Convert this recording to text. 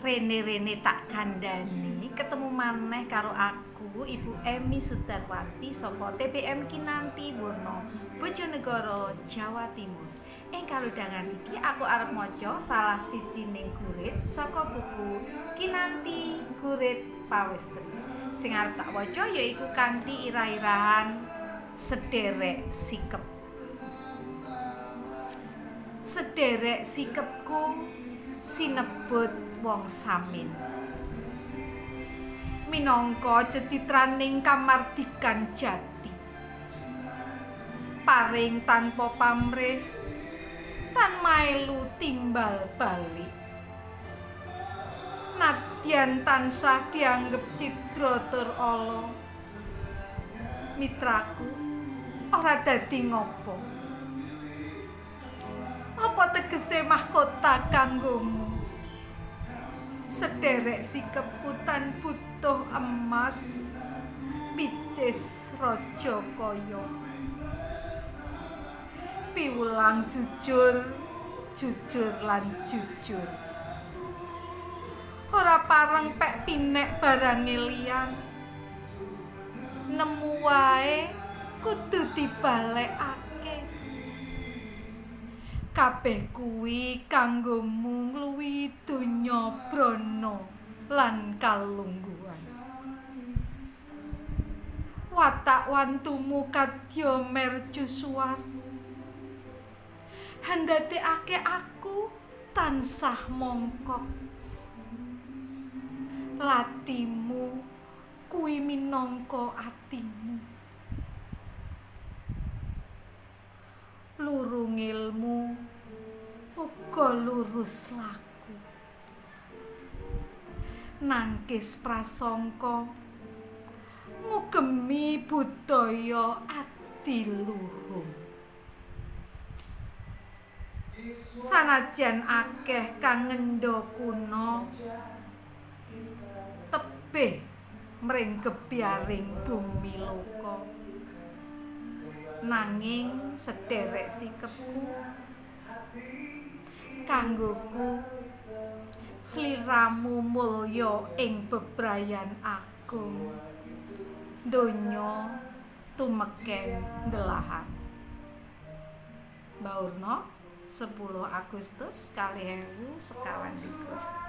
Rene-rene tak kandhani, ketemu maneh karo aku Ibu Emi Sudarwati saka TBM Kinanti Wurno, Bojonegoro, Jawa Timur. Ing kalodhangan iki aku arep maca salah sijining gurit saka buku Kinanti Gurit Pawestri. Sing arep tak waca yaiku kanthi irah-irahan Sederek Sikep. Sederek sikepku sinebut wong samin, minangka cecitraning kamardikan jati, paring tanpa pamrih tan mailu timbal balik, nadyan tansah dianggep cidra tur ala. Mitraku ora dadi ngopo, apa tegese mahkota kanggomu? Sederek sikepku tan butuh emas picis raja kaya, piwulang jujur, jujur lan jujur, ora pareng pek pinek barange liyan, nemu wae kudu dibalekake. Kabeh kuwi kanggomu ngluwihi donya brana lan kalungguhan. Watak wantumu kadya mercusuar, handadekake aku tansah mongkok. Latimu kuwi minangka atimu, luru ngilmu uga lurus laku, nangkis prasangka ngugemi budaya adiluhung. Sanajan akeh kang ngendha kuna, tebih mring gebyaring bumi loka, nanging sederek sikepku kanggoku sliramu mulya ing bebrayan agung, donya tumeken ndelahan. Baurna 10 Agustus 2021.